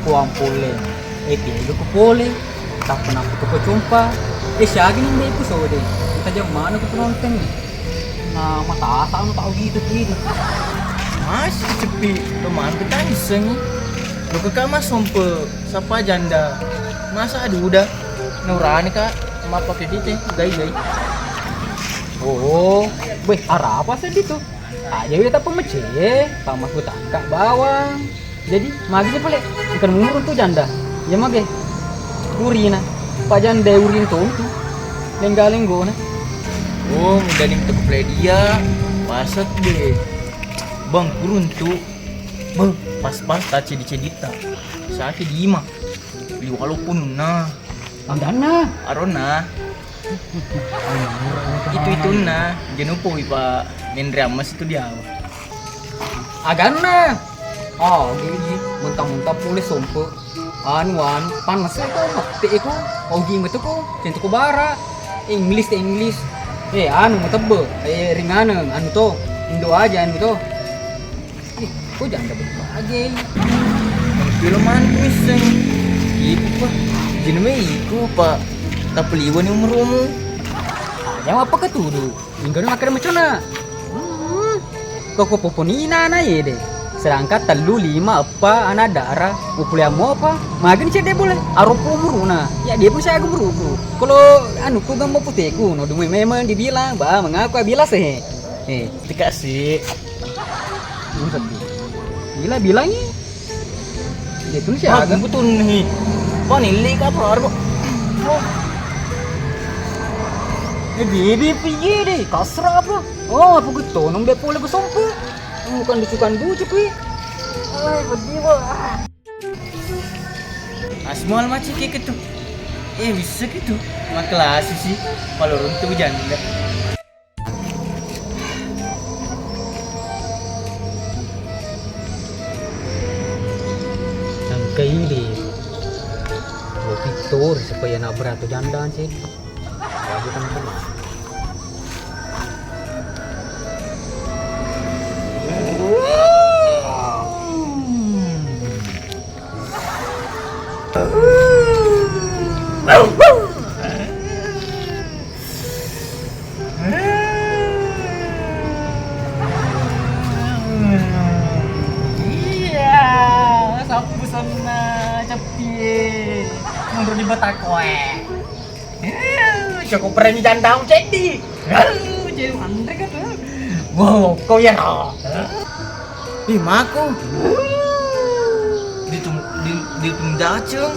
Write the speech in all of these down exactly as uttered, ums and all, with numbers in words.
Puang pole. Eh, tiga ko pole. Tappa nappa ko compa. Eh, siagi ni mbe episode. Tajang mana ko penonton ni? Nah, mata asa anu tau gitu tadi. Masih cepi, teman kita iseng. Lo ke kamar sompe, sapa janda? Masa aduda? Nurani kak, mapake kita, gai gai. Oh, weh, arapa sedih tuh? Aja wita pemecce, pamasku tangka bawang. Jadi, magi pale, engka muruntu janda. Iya mage. Urina. Pa janda urin tontu. Lengga-lenggona. Oh, mudani untuk pale dia. Pasat deh. Bang, kuruntu. Bang, pas-pas tak cedit-cedit tak. Sakit di ima. Liwalo punna. Angganna. Arona. Itu-itunna, jenupo ipa menre ammas itu diawa. Aganna. Oh, gigi, mentang-mentang pole sompe. Anu, anu, panas ko, mette ko. Oh, gigi metu ko, centu ko bara. English te English. Eh, anu, matebbe. Eh, ringaneng, anu to. Indo aja anu to. Ih, ko janda bagi. Film anu misseng. Iku pa. Jenenge iku pa. Tapeliwani umurumu. Aja apa ketudu? Inggana makkeda macana. Hmm. Koko poponina na yede. Sedangkan tellu, lima, eppa, anak dara, ukuliammu apa? Magani cedde boleh. Aropo umuruna. Ya dia pun saya umuruku. Kalau anu ku gambar puteku, no dumai memang dibilang, bah mengaku bilang sih. Eh, dikasih. Buset. Gila bilangi. Dia tuh siapa? Aku tuh nih. Panili ka apa arbo? Eh, bibi piye deh, kasra apa? Oh, apa gitu? Nung dia pole besompe. Bukan dusukan bujuk wi. Ai, pedih, Bo. Ah. Asmal macam kayak gitu. Eh, bisa gitu. Maklasi sih. Kalau runtuh janda. Engka idi. Lo pittori supaya na berato jandang sih. Wajib kan kena. Iya, sappu senna ceppie. Mundur di batakoe. Eh, cukup berani jandau ceddi. Eh, jadi manre kan. Wow, kau ya, Ro. Ih, mako. Ditung, di, ditung daceng.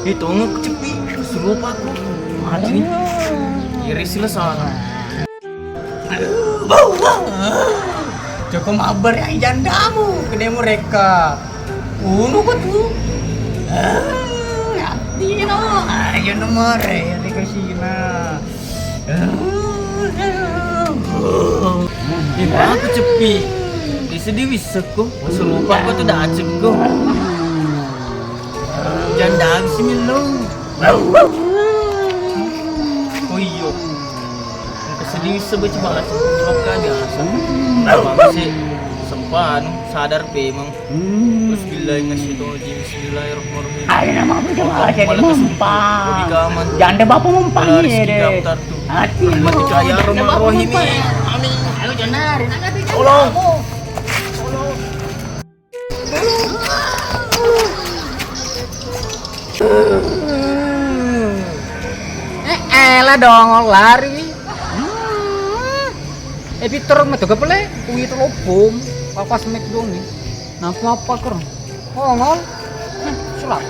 Ditongok cepi, serupa aku. Mati nih. Iris selesai. Joko mabar ya jandamu, kedemu reka. Unu ko tu. Ah, ati no, ayo nomor ya, di kasina. Di mana aku cepi? Di sedih wiseko, serupa ko tu dah ceko. Janda si melo. Oh iyo. Engka sedih sebeci balas. Maka biasa. Bangsi sempa anu sadar pemang. Bismillahirrahmanirrahim. Bismillahirrahmanirrahim. Ayo nama aku coba aja di mumpang. Janda bapak mumpang ini deh. Hati mau. Bismillahirrahmanirrahim. Amin. Ayo jangan. Tolong. Eh, elah dong, lari. Hmm. Eh, Victor, metu ke pele? Kuwi itu lopom. Papas mek dong nih. Nampu apa ker? Oh, ngol. Hmm, sulap.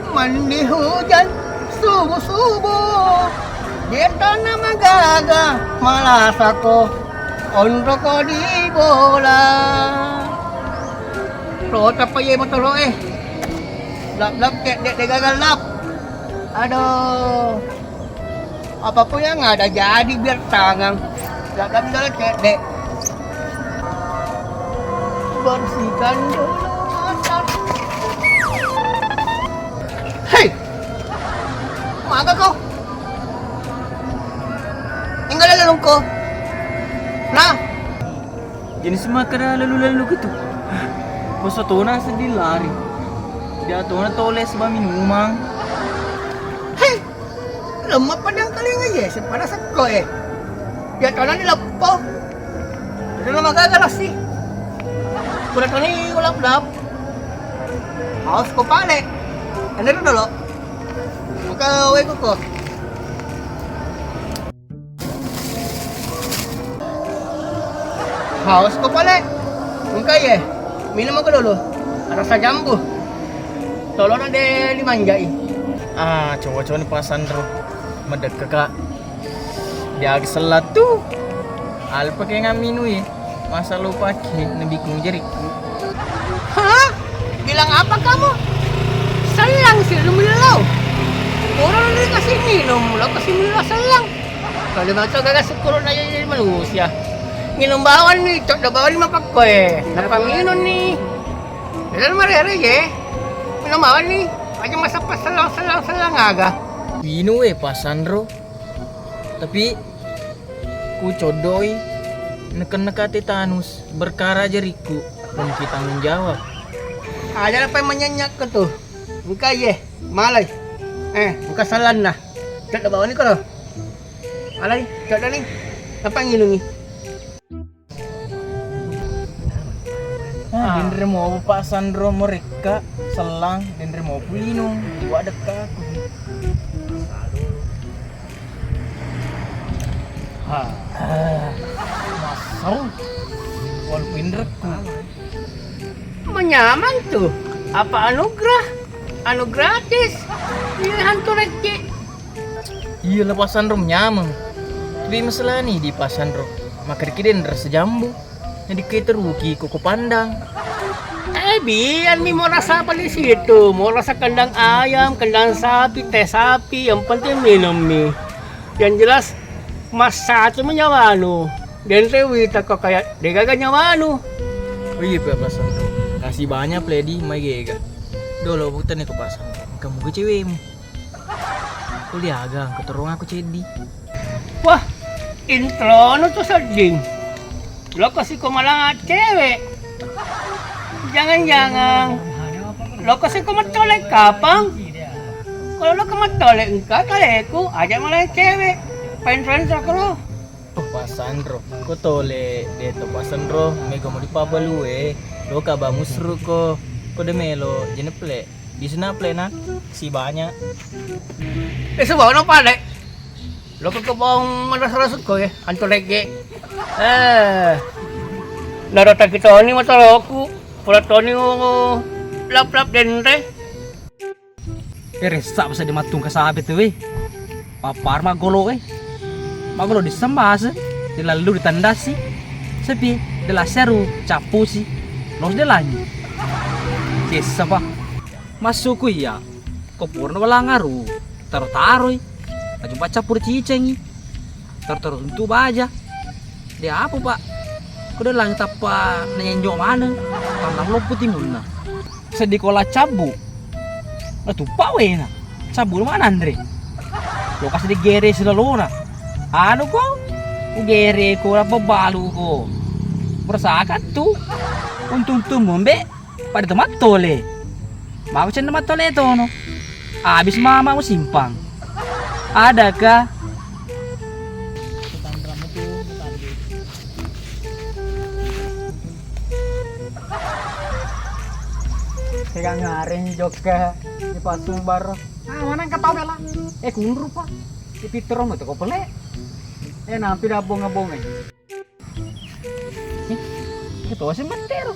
Mandi hujan subuh-subuh, betona magaga malasako, onroko di bola. Rota pa iye motoro'e. Lap-lap cedde' de' gaga lap. Aduh. Apapun yang ada jadi biar tangang. Jaga dulu cedde'. Bersihkan dulu motor. Hei! Maga kau? Tinggal lalu kau. Nah. Jenis makkeda lalu-lalu gitu. Poso tona seddi lari. Dia tona tole seba minumang. Hei, lemma padang kalinga ye, sepada sekko e. Dia tona di leppo. Dia lo magaga lasi. Kuda toni ulap-ulap. Haus ko pale. Ene dolo. Maka wae ko. Haus ko pale. Engka ye. Minum ko dulu. Rasa jambu. Tolona de limanjai. Ah, coba-coba ni pasanro. Medekka ka. Diaga selatu. Alpa ke ngaminui. Masa lupaki nabikung jerikku. Hah? Bilang apa kamu? Selang sih lu melo. Orang lu kasih minum, lo kasih minum selang. Kalau macam kagak syukur aja jadi manusia. Minum bawang nih, cok bawang nih mapak koe. Napa minum nih? Dalam hari-hari ye. Minum bawang nih. Aja masa pas selang-selang-selang aga. Winu e pasanro. Tapi ku codoi, neken-neka tetanus, berkara jerikku, mungkin tanggung jawab. Ada apa yang menyenyak ke tuh? Engka ye, malai. Eh, engka salanna. Cok bawang nih koro. Alai, cok nih. Apa nginungi? Ah, denre mopo pasanro morekka sellang, denre mopo linung, dua dekka aku. Ha. Ah, masau. Walaupun rekku. Menyamang tuh. Apa anugerah? Anu gratis. Pilihan tuh recce. Iya lah pasanro nyameng. Tapi masalah nih di pasanro. Makariki den rasa jambu. Jadi kita rugi koko pandang. Eh, biar mi mau rasa apa di situ? Mau rasa kandang ayam, kandang sapi, teh sapi, yang penting minum mi. Yang jelas mas satu menyawanu. Dan wita kok kayak degaga nyawanu. Oh iya, Pak pasanro. Kasih banyak pledi mai gega. Dolo bukan ke pasanro. Kamu ke cewekmu. Kuliah aga, keterung aku ceddi. Wah, introno tu sedding. Lo kasi ko malanga cewek. Jangan-jangan lo kasi ko matole kapang. Kalau lo ko matole engka kaleku aja malanga cewek. Pain friends aku lo. Oh, pasanro. Ko tole de to pasanro, mega mau dipabalue. Lo kaba musru ko. Ko de melo jeneple. Di sana plena si banyak. Eh, sebab no pale. Lo ke kebong mana salah suko ya, antu lege. Eh, naro taki toni motoroku, pula toni lap-lap denre. Eh, ressa bisa dimatung ke sabe tu weh. Papar magolo eh. Magolo di sembase, di lalu ditandasi. Sepi, di laseru, capusi. Los de lanyi. Cessa pa. Massuku iya, ko purana walangaru, taro-taroi, aju paccappuru cicengi, taro-taro untu baja. De apa, Pak? Ko de lang tappa naenjo maneng, tannang loppu timunna. Seddi ko la cabbu, natuppa wena, cabbu mana anre? Lokasi digere silalona. Anu ko, ugere ko, apa balu ko. Merasakan tu, untung-untung membe. Pada to mattole. Mako cenna mattole tono. Abis mama mu simpang. Adakah? Tega ngareng jokka di pasung baro. Ah, mana engka tau bela? Eh, kunru pa. Di pitro mo toko pele. Eh, nampi da bonga-bonga. Eh, ketose mette ro.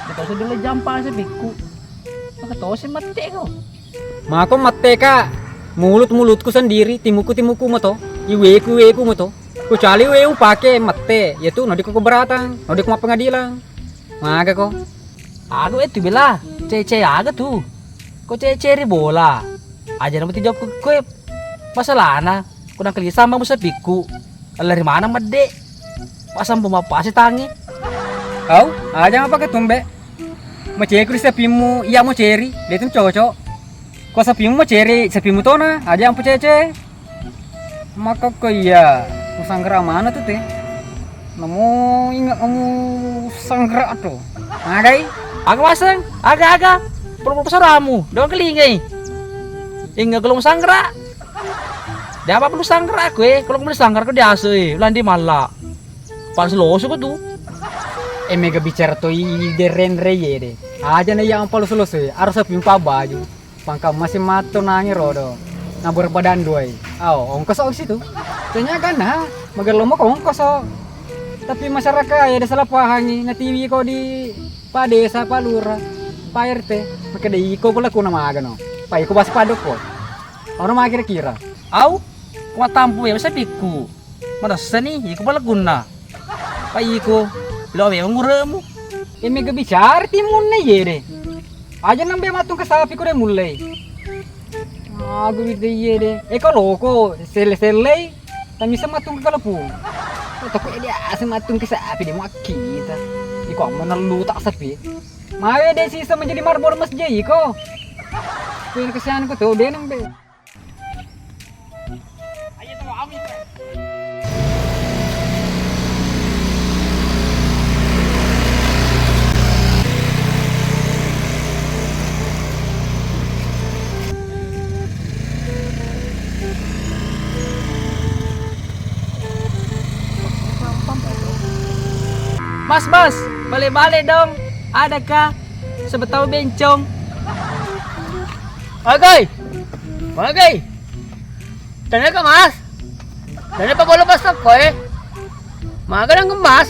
Ketose dulu jampa sepikku. Ketose mette ko. Mako mette ka. Mulut-mulutku sendiri, timuku-timuku mato, iweku-iweku mato. Kecuali iwe upake mette, yaitu nodiko keberatan, nodiko mappengadilan. Maga ko. Aga itu bela, cece aga tu. Ko cece ri bola. Aja nama tijawab ke koe. Masalahna, ko nangkali sama musapikku. Lari mana medde? Pasang pemapase tangi. Au, aja apa ke tumbe? Maceri ku sapimmu, iya maceri, de tu cocok. Ko sapimmu maceri, sapimmu tona, aja ampu cece. Maka ko iya, ku sanggara mana tu te? Namo inge' kamu sanggerak tu. Magai? Aga maseng? Aga, aga. Perlu pasaramu. Dong kelingai. Inge' kalau sanggerak. Dia apa perlu sanggerak aku, eh? Kalau kamu sanggerak aku dia asu, eh. Ulang di malla. Pas loso ko tu. Eh, mega bicara to i deren re ye de. Aja na yang palu selesai, harus sapi empat baju. Pangka masih mato nangi rodo. Nabur badan duai. Au, ongkos au situ. Tanya kan nah, magar lomo ko ongkos au. Tapi masyarakat ya ada salah pahangi, natiwi ko di Pak Desa, Pak Lurah, Pak R T. Maka de iko pula kuna magano. Pak iko bas padoko. Ono ma kira-kira. Au, kuatampu ya bisa pikku. Manessani, iko palagunna. Pa iko, lo memang uremu. E mega bicara timunna iye de. Aja nambe mattung ke sapi ko de mullei. Aku bide iye de. E ko loko, selle-sellei. Tamisa mattung ke kalepu. Toko dia asing mattung ke sapi de makkita. Iko menelu tak sapi. Mawe de sisa menjadi marbor masjid iko. Kena kesian ko to de nambe. Mas, mas, bale-bale dong. Adakah sebetau bencong? Oke. Magai? Tenaka, Mas? Tenaka pabbalu basso ko, eh? Maga nang emas?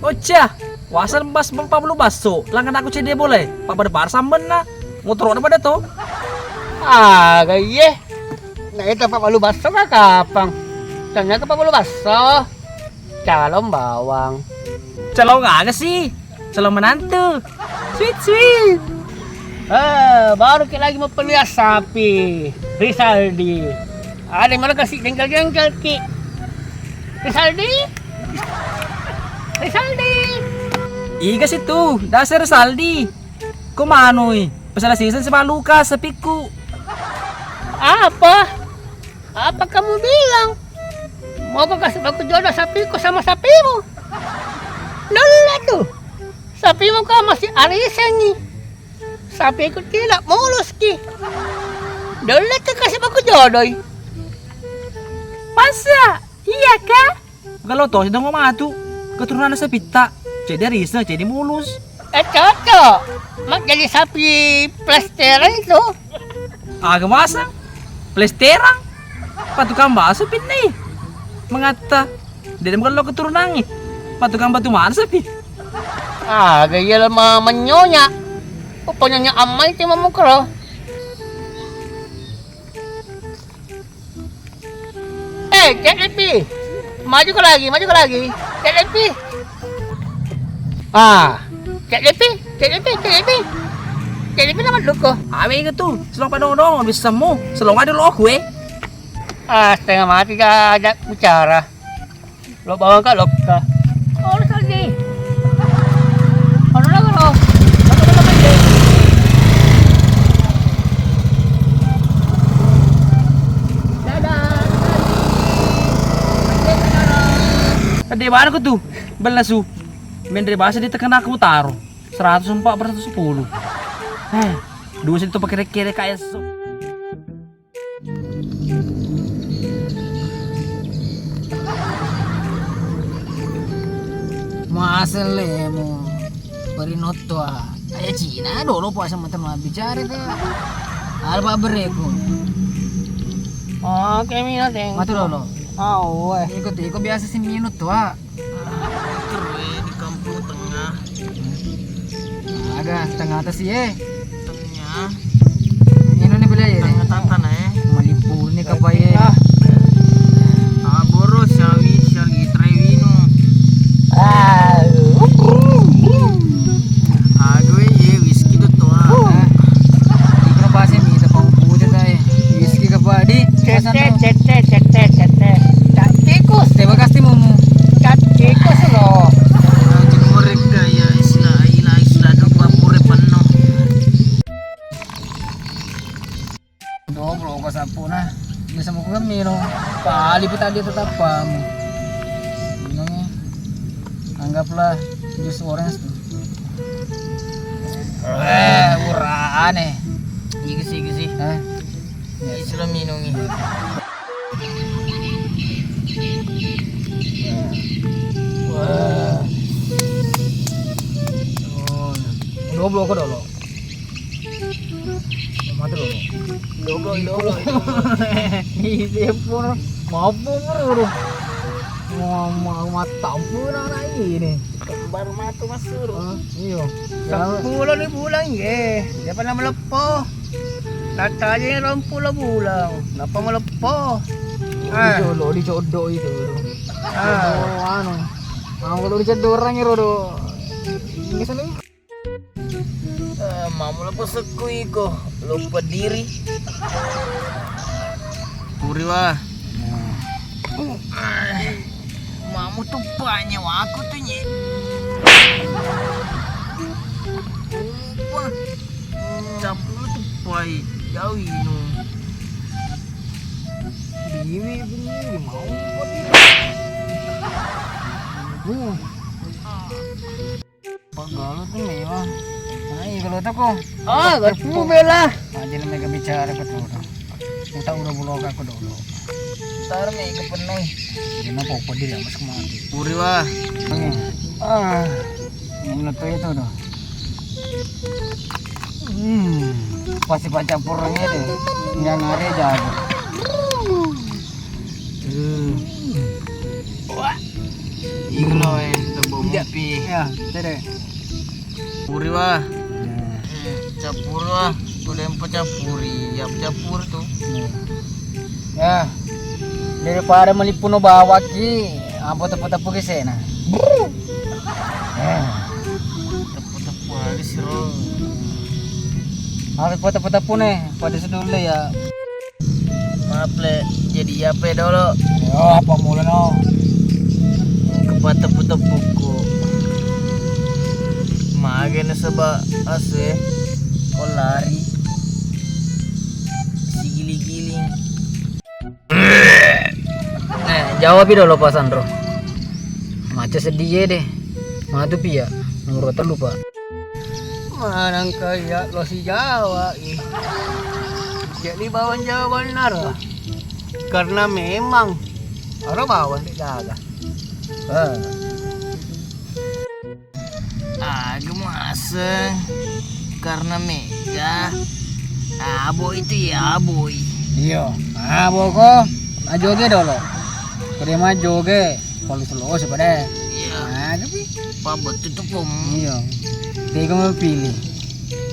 Occa, wasal emas pabbalu basso, langan aku cedde boleh, pabbar-bar sambenna, motorona pada to. Aga iye. Na eta pabbalu basso ka kapang? Tenaka pabbalu basso. Calon bawang. Calon aga sih? Calon menantu. Sweet, sweet. Eh, baru ki lagi mau pelias sapi. Risaldi. Ada mana kasih jengkel-jengkel ki. Risaldi? Risaldi? Iga situ, dasar Risaldi. Ko manui, pesala season si Maluka, sepikku. Apa? Apa kamu bilang? Mau kau kasih aku jodoh sapiku sama sapimu? Dulu tuh, sapimu kau masih arisengi. Sapiku tidak mulus ki. Dulu tuh kasih aku jodoh. Masa? Iya kah? Kalau to sedang matu keturunan sapitta, jadi ariseng, jadi mulus. Eh, cocok. Mak jadi sapi plesteran itu. Aga masang plesteran. Patukang baso pinni. Mengatta. Dia mau lo keturunangi. Patukang batu mana sapi? Aga iya lama menyonya. Pokoknya amai cuma mukro. Eh, Cek Lipi. Maju ke lagi, maju ke lagi. Cek Lipi. Ah, Cek Lipi, Cek Lipi, Cek Lipi. Cek Lipi nama duko. Awe itu tuh, selong pada dong, bisa mu, selong ada lo kue. Ah, setengah mati gak ajak bicara. Lo bawang ka lokka. Oh, lo saldi. Ono lo lo. Lo lo lo mande. Dadah. Gede banget aku tuh. Bella su. Menre bahasa di tekan aku taro. Seratus empat per seratus sepuluh. Eh, dua situ pakai kere-kere kayak so. Maselle mo perinotto a. Aya Cina dolo puasa mate mabbicara ka. Alba bereku. Oh, oke mina teng. Matu dolo. Oh, weh. Iko iko biasa si minut tua. Terus di kampung tengah. Aga tengah atas ye. Tengah. Ini nih beli ya. Tengah tata nah eh. Malimpuni kapaye. Ah, boros sawi sali trewino. Ah. Aduh ye whisky tuh tua. Ikro pasti minta pang puja tai. Whisky ke padi. Cete, cete, cete, cete. Tikus. Terima kasih mumu. Tikus lo. Jemur gaya istilah ila istilah dua pure penuh. Dobro ko sapu nah. Bisa mau kan mino. Pali pun tadi tetap pamu. Ini. Lah, jus orange tuh. Eh, urane. Iki sih, iki sih. Hah? Iki sih lo minum ini. Wah. Oh, doblo ko dolo. Mati lo. Doblo, doblo. Ini pun mampu bro. Mau mau matampu anak ini. Baru matu masuru. Ah, iyo. Seppulo ni bulan ye. Dia pernah melepo. Tata aja rompulo bulan. Napa melepo? Ah. Dicolo, dicodo itu. Ah. Oh, anu. Mau kalau dicodo orang itu do. Ini sana. Eh, mamula posekku iko, lupa diri. Puri wa. Nah. Eh, mamu tuppanya waku tu nye. Lupa. Campur tuppai, jauh inu. Biwi bunyi mau lupa diri. Uh. Pagalo tu mewah. Nah, iya kalau toko. Ah, gak bela. Aja nih mega bicara ke dulu. Kita udah bulog aku dulu. Ntar mega penuh. Jadi mau pokok diri mas kemati. Puri wa. Ah, ini tuh itu tuh. Hmm, pasti pacampur ini deh. Yang ada jago. Hmm. Wah. Iko lo, eh, tebo mupi. Ya, tere. Puri wa. Ya. Hmm, campur wa. Kuda yang pecampuri, ya pecampur tuh. Ya. Daripada melipuno bawaki, apa tepu-tepu ke sana. Ya. Tepu-tepu aja sih, Ro. Apa tepu-tepu nih, pada sedul ya. Maaf le, jadi apa dolo? Yo, apa mulu no? Kepa tepu-tepuku. Mage nasaba asu e. Ko lari. Sigili-giling. Eh, jawabi dolo Pak Sandro. Maca sedih deh. Matu pia. Nomor tellu, Pak. Manang kaya lo si Jawa ih. Jadi bawang Jawa benar. Karena memang aro bawang di gaga. Ah. Aga maseng karena mega. Abo itu ya, boy. Iyo, abo ko ajoge dolo. Kode majoge. Kalau selo sih pada. Iya. Nah, tapi. Pak, betul tuh, Pom. Iya. Tega mau pilih.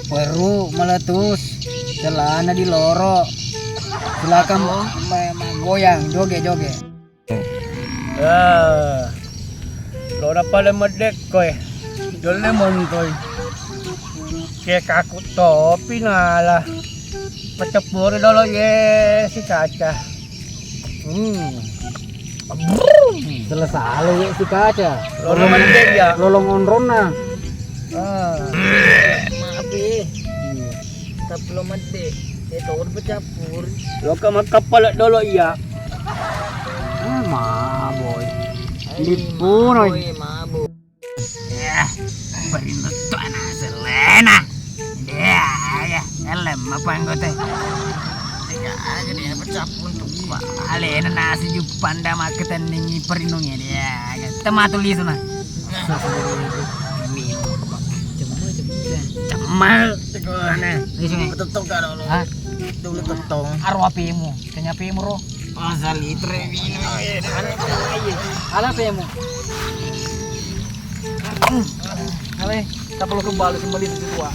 Peru meletus, celana di loro. Silakan. Apa? Ma- ma- goyang, joget-joget. Ah. Lo dapat le medek koe. Dole montoi. Ke kaku topi nala. Pecebur dolo ye si kaca. Hmm. Selesai ye si kaca. Lolong mendek ya. Lolong onronna. Ah. Maaf ye. Iya. Tapi lo mendek. Ya tawar bercampur. Lo ke makkapala dolo iya. Ah, maboi. Lipunoi. Maboi, maboi. Ya, beri nuttu anak selena. Dia, ya, elem apa anggota? Tiga aja dia pecah untuk Pak. Alena nasi jupan dah maketeningi perinungnya dia. Tematu lisu nah. Cemal, cemal, cemal. Lisu nih. Betul karo lo. Hah? Dulu tentong. Arwah pimu. Tanya pimu ro. Asal litre minum. Ala pimu. Ale, tak perlu kembali sembali itu tua.